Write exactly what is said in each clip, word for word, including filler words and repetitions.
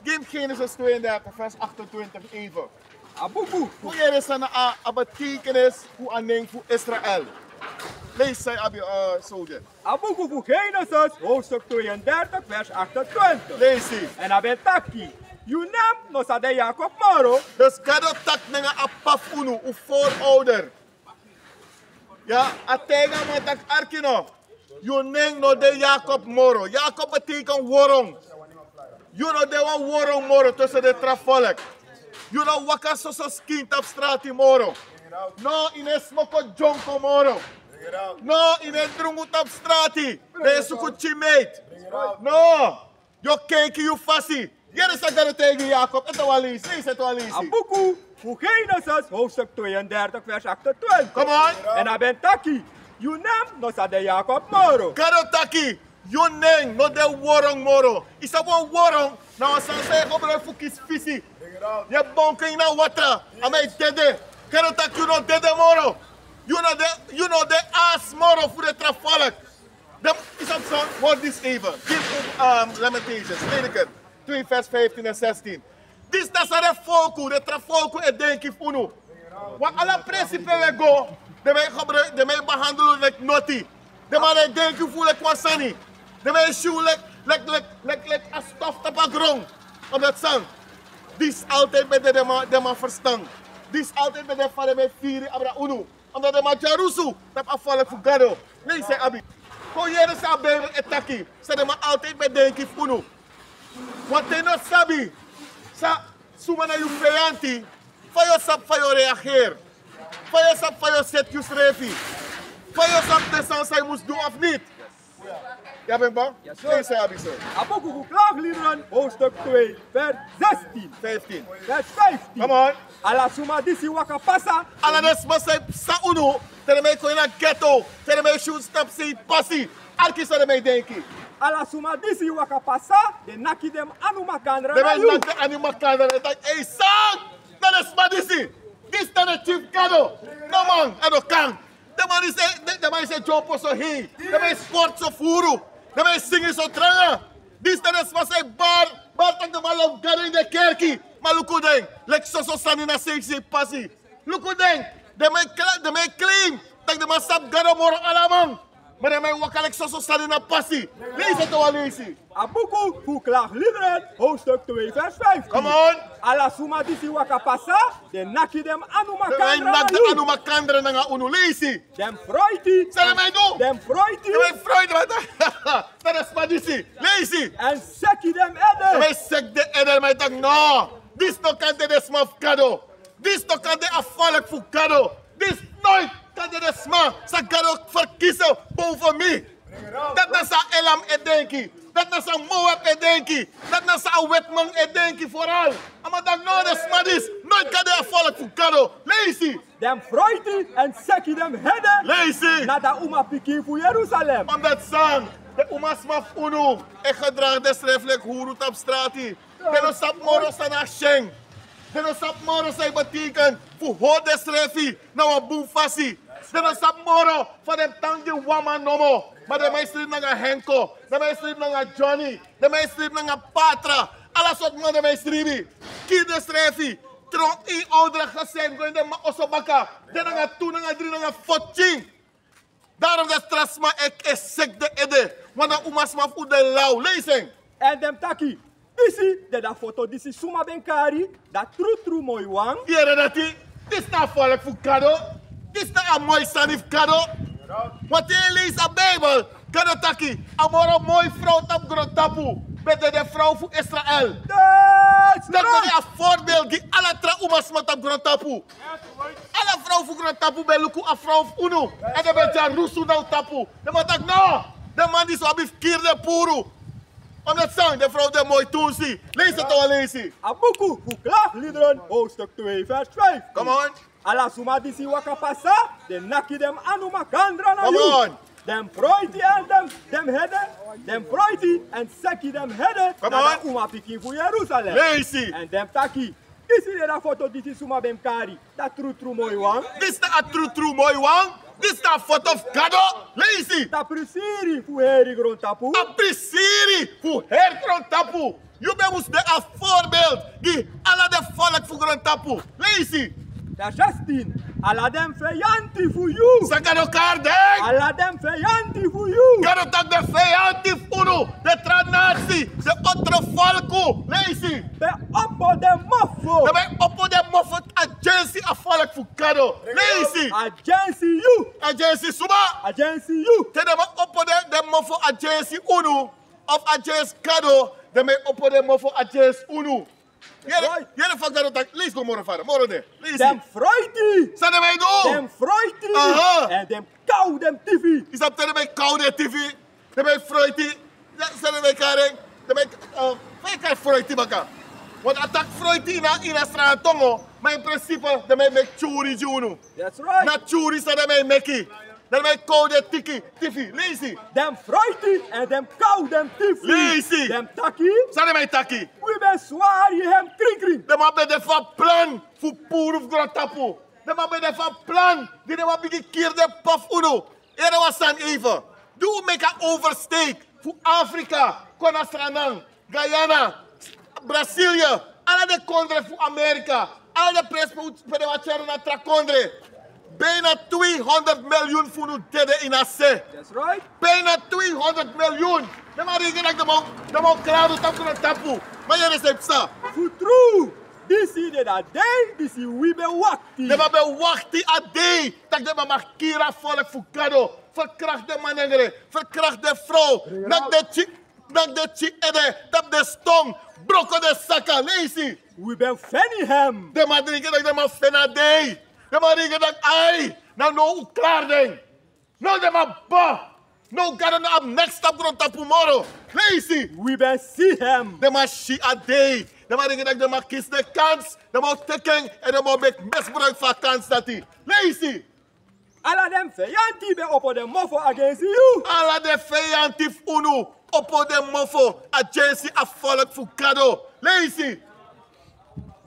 Gi mi Genesis tweeëndertig, vers achtentwintig even. A buku. Fu yere san na a, a betekenis fu a nen fu Israel. Leisi san yu abi, eh, soldier. A buku fu Genesis, hoofdstuk tweeëndertig, vers achtentwintig. Leisi. Èn a ben taki: Yu nen no sa de Jakob moro. Dus Gado taki nanga a p'pa fu unu, un voorouder. Ya, a taigi a man taki: Arki no, yu nen no de Jakob moro. Jakob betekent worong. Yu no de wan worong moro tussen de tra volk. Yu no waka soso skin tapu strati moro. No, yu no e smoko dyonko moro. No, yu no e drungu tapu strati. Dan yu e suku teammate. No. Yu o kenki yu fasi. Yere san Gado taigi Jakob. Ete wan leisi, leisi, ete wan leisi. A buku fu Genesis, hoofdstuk tweeëndertig, vers achtentwintig. Come on. Èn a ben taki: Yu nen no sa de Jakob moro. Gado taki: Yu nen no de worong moro. Yu sabi wan worong? Na wan sani san yu e gebruik fu kisi fisi. Yu e bonko en ini a watra, a man e dede. Gado taki: Yu no dede moro. Yu no de, yu no de aas moro fu de tra volk. Dan, yu sabi san, hoor disi even. Gi mi, um, Lamentations, Prediker twee vers vijftien en zestien. Disi na san den folku, den tra folku e denki fu unu. Wan ala presi pe un e go, den man e gebruik, den man e behandel un leki noti. Den man e denki fu un leki wan sani. Den man e si un leki, leki, leki, leki, leki a stof tapu a gron. Omdat san, disi altijd ben de den man, den man ferstan. Disi altijd ben de fa den man e firi abra unu. Omdat den man dyarusu tapu a volk fu Gado. Leisi san yu abi. Kon yere san a Bijbel e taki, san den man altijd ben denki fu unu. Want yu no sabi san, suma na yu feyanti, fa yu o sabi fa yu o reageri. Fa yu o sabi fa yu o seti yusrefi. Fa yu o sabi den sani san yu mus du of niet. Ya ben bon? Yes, sir. Leisi san yu abi, sir. A buku fu Klaagliederen, hoofdstuk twee, vers zestien. Vijftien. Vers vijftien. Come on. Ala suma disi waka pasa. Ala den sma san e psa unu, te den man e kon ini a ghetto, te den man e si un tapu sei pasi. Arki san den man e denki. Ala suma disi waka pasa, den naki den anu makandra na yu. Den man e naki den anu makandra, den taki: Ei, san na den sma disi? Disi na den chief Gado. No man, a no kan. Den man disi e, den, den man disi e dyompo so hei. Den man e sport so furu. Den man e singi so tranga. Disi na den sma san e bari, bari taki den man lobi Gado ini den kerki. Ma luku den, leki soso sani na sei sei pasi. Luku den, den man e kla-, den man e claim taki den man sabi Gado moro ala man. Ma den man e waka leki soso sani na pasi. Leisi ete wan leisi. A buku fu Klaagliederen, hoofdstuk twee, vers vijftien. Come on. Ala suma disi waka pasa, den naki den anu makandra nanga unu. Den naki den anu makandra nanga unu. Leisi. Den froiti. San den man e du? Den froiti. Den man e froiti, want na den sma disi. Leisi. Èn seki den ede. Den man e seki den ede, den man e taki: No, disi no kan de den sma fu Gado. Disi no kan de a volk fu Gado. Disi noiti kan de den sma san Gado verkies boven mi. Dati na san Elam e denki. Dati na san Moab e denki. Dati na san a wetiman e denki vooral. A man taki: No, den sma disi noiti kan de a volk fu Gado. Leisi. Den froiti èn seki den ede. Leisi. Na den umapikin fu Jerusalem. Omdat san, den umasma fu unu e gedraag densrefi leki huru tapu strati. Den no sabi moro san na syen. Den no sabi moro san e betekent fu hori densrefi na wan bun fasi. Den no sabi moro fa den tan gi wan man nomo. Ma den man e sribi nanga Henko, den man e sribi nanga Johnny, den man e sribi nanga Patra. Ala sortu man den man e sribi. Kiri densrefi. Tron eenouderig gezin go ini den man oso baka. Den nanga tu, nanga dri, nanga fo pikin. Daarom den tra sma e, e seki den ede. Want den umasma fu den law. Leisi en. Èn den taki: Disi de a foto disi suma ben kari, dati trutru moi wan. Yere dati, disi na a volk fu Gado. Disi na a moi sani fu Gado. Want te yu e leisi a Bijbel, Gado taki a moro moi frow tapu grontapu ben de den frow fu Israel. Dati ben de a voorbeeld gi ala tra umasma tapu grontapu. Ala frow fu grontapu ben luku a frow fu unu. Èn den ben dyarusu na un tapu. Den man taki: No, den man disi o abi fu kiri den puru. Omdat san, den frow de moi tunsi. Leisi ete wan leisi. A buku fu Klaagliederen, hoofdstuk twee, vers vijf. Come on. Ala suma disi waka pasa, den naki den anu makandra na yu. Come on. Den froiti èn den, den ede, den froiti èn seki den ede. Come on. Na den umapikin fu Jerusalem. Leisi. Èn den taki: Disi de a foto disi suma ben kari, dati trutru moi wan. Disi na a trutru moi wan. Disi na a foto fu Gado. Leisi. A prisiri fu heri grontapu. A prisiri fu heri grontapu. Yu ben mus de a voorbeeld gi ala den volk fu grontapu. Leisi. Vers zestien. Ala den feyanti fu yu. San Gado kari den? Ala den feyanti fu yu. Gado taki den feyanti fu unu, den tra nasi, den otro folku. Leisi. Ben opo den mofo. Den ben opo den mofo agensi a folk fu Gado. Leisi. Agensi yu. Agensi suma? Agensi yu. Te den ben opo den, den mofo agensi unu, of agensi Gado, den ben opo den mofo agensi unu. Yere, yere fa Gado taki, leisi go moro fara, moro de. Leisi. Den froiti. San den ben du? Den froiti. Aha. Èn den kaw den tifi. Yu sabi te den ben kaw den tifi, den ben froiti. Ya, san den ben kari en? Den ben, eh, fa yu kari froiti baka? Want a taki froiti ini a, ini a Sranan tongo, ma in principe den ben meki tyuri gi unu. That's right. Na tyuri san den ben meki. Den ben kaw den tiki, tifi. Leisi. Den froiti èn den kaw den tifi. Leisi. Den taki. San den ben taki? Wi ben swari hem krinkrin. Den man ben de fu a plan fu puru fu grontapu. Den man ben de fu a plan di den man bigin kiri den p'pa fu unu. Yere wan sani even. Di un meki a oversteek fu Afrika kon na Sranan, Guyana, Brasilia, ala den kondre fu Amerika, ala den presi pe un, pe den wani tyari unu na tra kondre. Bijna tweehonderd miljoen fu unu dede ini a se. That's right. Bijna tweehonderd miljoen. Den man ringi taki den man, den man o klari unu tapu na tapu. Ma yere san e psa. Fu tru. Disi de a dei disi wi ben wakti. Den man ben wakti a dei taki den man mag kiri a folku fu Gado. Verkracht den manengre, verkracht den frow, naki den tyi, naki den tyi ede tapu den ston, broko den saka. Leisi. Wi ben feni hem. Den man ringi taki den man feni a dei. Den man ringi taki ai, na now un klari den. Now den man ba. Now Gado no abi neks tapu grontapu moro. Leisi. Wi ben si hem. Den man si a dei. Den man ringi taki den man kisi den kans. Den man o teki en, èn den man o meki misbruik fu a kans dati. Leisi. Ala den feyanti ben opo den mofo agensi yu. Ala den feyanti fu unu opo den mofo agensi a folku fu Gado. Leisi.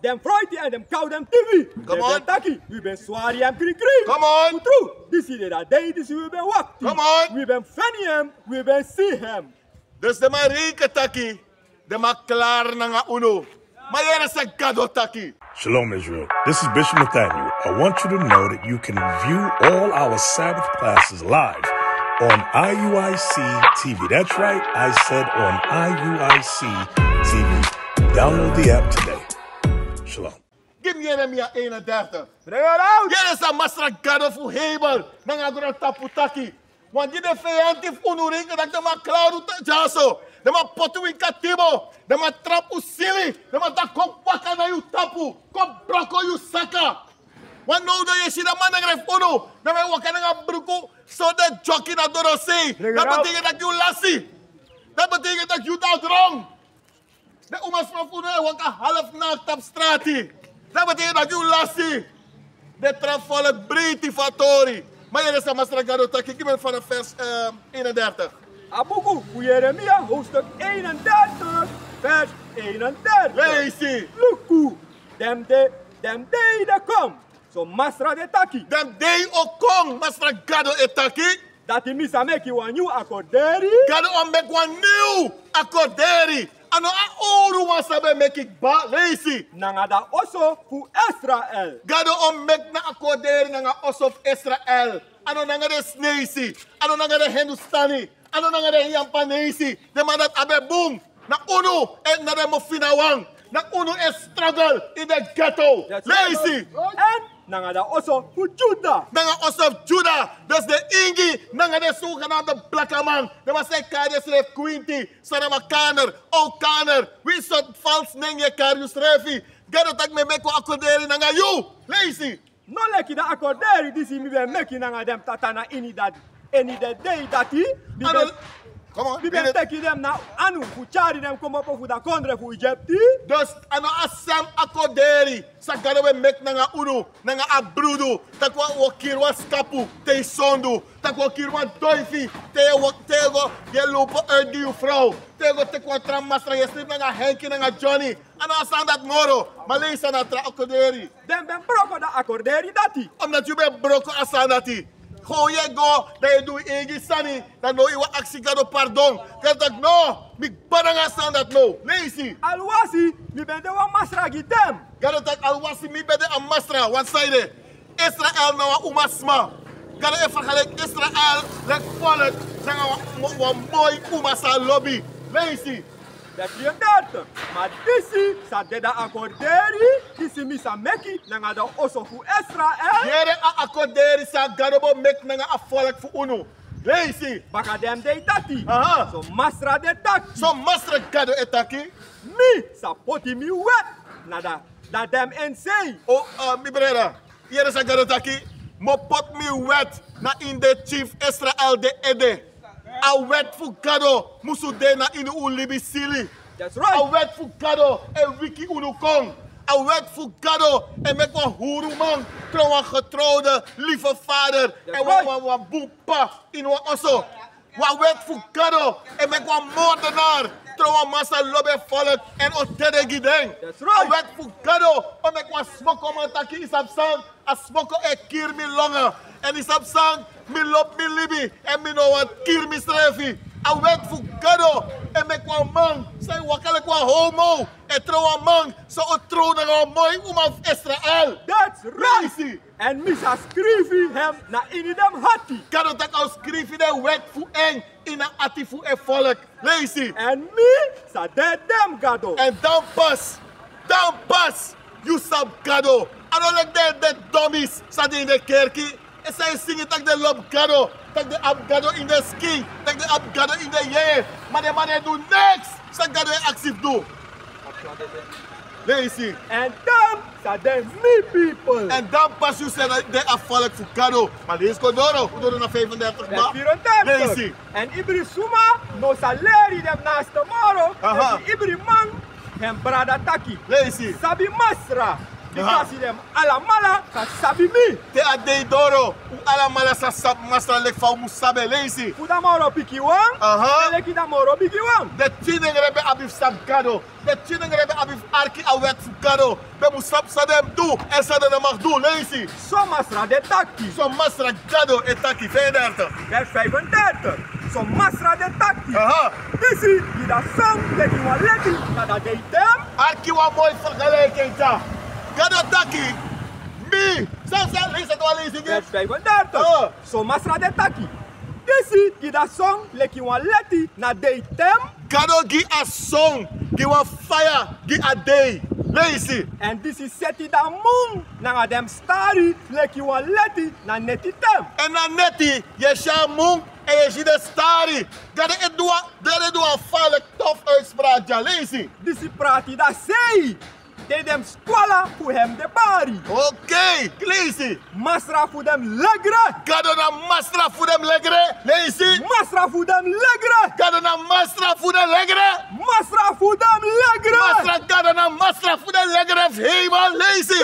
Den froiti èn den kaw den tifi. Come on. Den ben taki, wi ben swari hem krinkrin. Come on. Fu tru, disi de a dei disi wi ben wakti. Come on. Wi ben feni hem, wi ben si hem. Dus den man ringi taki den man klari nanga unu. Ma yere san Gado taki. Shalom, Israel. This is Bishop Nathaniel. I want you to know that you can view all our Sabbath classes live on I U I C T V. That's right, I said on I U I C T V. Download the app today. Shalom. Gi mi Yeremia eenendertig. Bring it out. Yere san Masra Gado fu heimel nanga grontapu taki. Wan di den feyanti fu unu ringi taki den man klari unu dyaso. Den man poti unu ini katibo. Den man trapu unu sili. Den man taki kon waka na yu tapu. Kon broko yu saka. Wan now dan yu e si den manengre fu unu. Den man e waka nanga bruku so den dyoki na dorosei. Dati betekent taki yu lasi. Dati betekent taki yu dati wrong. Den umasma fu unu e waka half nakti tapu strati. Dati betekent taki yu lasi. Den tra folku breiti fu a tori. Ma yere san Masra Gado taki, gi mi fa na vers, eh, eenendertig. A buku fu Yeremia, hoofdstuk eenendertig, vers eenendertig. Leisi. Luku, den dei, den dei de kon. So Masra de taki. Den dei o kon, Masra Gado e taki. Dati mi sa meki wan nyun akorderi. Gado o meki wan nyun akorderi. A no a owru wan san ben meki kba. Leisi. Nanga a oso fu Israel. Gado o meki na akorderi nanga a oso fu Israel. A no nanga den Sneisi. A no nanga den Hindustani. A no nanga den Yapanesi. Den man dati abi en bun. Na unu, eh, na den mofinawan. Na unu e struggle ini den ghetto. Leisi. Èn nanga a oso fu Juda. Nanga oso fu Juda. Dus den ingi, nanga den zogenaamde blakaman. Den man san e kari densrefi kwinti, Saramakaner, Okaner. Winsi sortu falsi nen yu e kari yusrefi. Gado taki mi e meki wan akorderi nanga yu. Leisi. No leki a akorderi disi mi ben meki nanga den tata na ini dati, ini den dei dati. Mi ben, mi ben teki den na anu fu tyari den komopo fu a kondre fu Egipti. Dus a no a sem akorderi san Gado ben meki nanga unu, nanga a brudu. Taki wi o kiri wan skapu te yu sondu. Taki wi o kiri wan doifi te yu e wak, te yu e go, yu e luku uit gi yu frow. Te yu e go teki wan tra masra, yu e slibi nanga Henki nanga Johnny. A no a sani dati moro. Ma leisi san na a tra akorderi. Den ben broko a akorderi dati. Omdat yu ben broko a sani dati. Kon yu e go, dan yu e du yu eigi sani, dan now yu wani aksi Gado pardon. Gado taki no, mi kba nanga a sani dati now. Leisi. Alwasi mi ben de wan masra gi den. Gado taki alwasi mi ben de a masra, wan sani de. Israel na wan umasma. Gado e vergelijk Israel leki volk nanga wan, wan moi uma san lobi. Leisi. Vers drieëndertig. Ma disi sa de a akorderi disi mi sa meki nanga a oso fu Israel. Yere a akorderi san Gado bo meki nanga a volk fu unu. Leisi. Baka den dei taki. Aha. So Masra de taki. So Masra Gado e taki. Mi sa poti mi wet na den, na den en sei. O, eh, mi brada. Yere san Gado taki, mi o poti mi wet na ini den skin fu Israel den ede. A wet fu Gado musu de na ini un libisili. That's right. A wet fu Gado e wiki unu kon. A wet fu Gado e meki wan huruman tron wan getrouwde lieve vader. That's right. En wan, wan, wan bun p'pa ini wan oso. Wan wet fu Gado e meki wan moordenaar tron wan man san lobi en volk en o dede gi den. That's right. A wet fu Gado o meki wan smokoman taki yu sabi san, a smoko e kiri mi longa. En yu sabi san, mi lobi mi libi en mi no wani kiri misrefi. A wet fu Gado e meki wan man san e waka leki wan homo e tron wan man san o trow nanga wan moi uma fu Israel. That's right. Leisi. En mi sa skrifi hem na ini den ati. Gado taki a o skrifi den wet fu en ini a ati fu en volk. Leisi. En mi sa de den Gado. En dan pas, dan pas yu sabi Gado. A no leki den, den domis san de ini den kerki. En san e singi taki den lobi Gado, taki den abi Gado ini den skin, taki den abi Gado ini den yeye. Ma den man no e du niks san Gado e aksi fu du. Leisi. En dan sa de mi people. En dan pas yu sa de a volk fu Gado. Ma leisi go doro, un doro na vijfendertig. Vers vierendertig. Leisi. En ibri suma no sa leri den naaste moro. Aha. Efu ibri man, en brada taki. Leisi. Sabi Masra. Aha. Bikasi den alamala sa sabi mi. Te a dei doro, un alamala sa sabi Masra leki fa un mus sabi en. Leisi. Fu den moro pikinwan. Aha. Te leki den moro pikinwan. Den pikin nengre ben abi fu sabi Gado. Den pikin nengre ben abi fu arki a wet fu Gado. Ben mus sabi san den mus du, en san den no mag du. Leisi. So Masra de taki. So Masra Gado e taki. Vijfendertig. Vers vijfendertig. So Masra de taki. Aha. Disi gi den song leki wan leti na den dei ten. Arki wan moi vergelijking dya. Gado taki. Mi. San, san, leisi, san, leisi. Vers vijfendertig. Ah. So Masra de taki. Disi gi den song leki wan leti na dei ten. Gado gi a song, gi wan faya, gi a dei. Leisi. En disi seti den mun nanga den stari leki wan leti na neti ten. En na neti yu e si a mun, en yu e si den stari. Gado e du wan, Gado e du wan faya leki tof uitspraak dya. Leisi. Disi prati dati sei. Te den mus kwala fu hem de bari. Okei, leisi. Masra fu den mus legre. Gado na Masra fu den mus legre. Leisi. Masra fu den mus legre. Gado na Masra fu den mus legre. Masra fu den mus legre. Masra Gado na Masra fu den mus legre fu hemel. Leisi.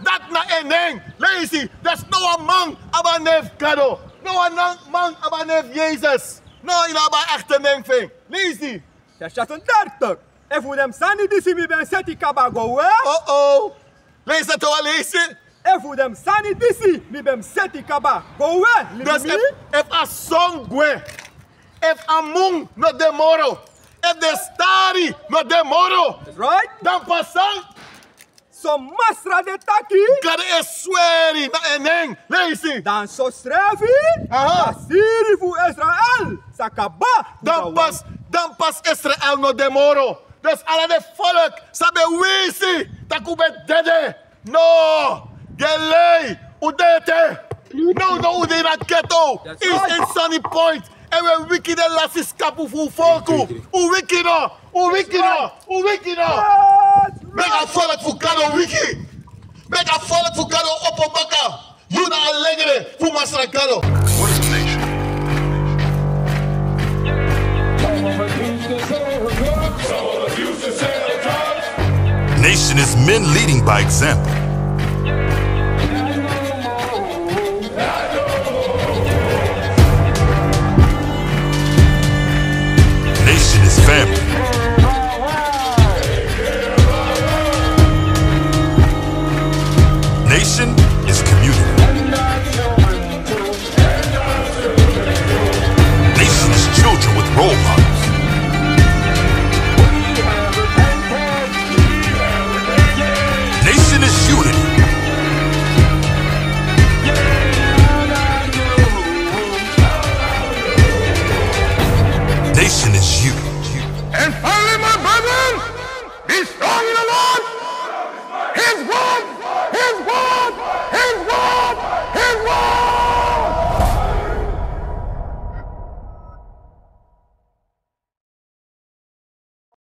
Dati na en nen. Leisi. Dati no wan man abi a nen fu Gado. No wan man abi a nen fu Yesus. No, yu no abi a echte nen fu en. Leisi. Vers zesendertig. Efu den sani disi mi ben seti kaba go we. Oh, oh. Leisi, te wan leisi. Efu den sani disi mi ben seti kaba go we. Dus efu, efu a song gwe. Efu a mun no de moro. Efu den stari no de moro. That's right. Dan pasa. So Masra de taki. Gado e sweri na en nen. Leisi. Dan so srefi. Aha. A siri fu Israel sa kaba. Dan pas, dan pas Israel no de moro. Dus ala den volk san ben winsi taki un ben dede. No. Gelei. Un de ete. No, no, un de na ghetto. That's right. Is in sunny point. En un e wiki den lasti skapu fu un folku. Un wiki no, un wiki no, un wiki no. Meki a volk fu Gado wiki. Meki a volk fu Gado opo baka. Yu na a legre fu Masra Gado. What is a nation? Nation is men leading by example. Nation is family. Nation is community.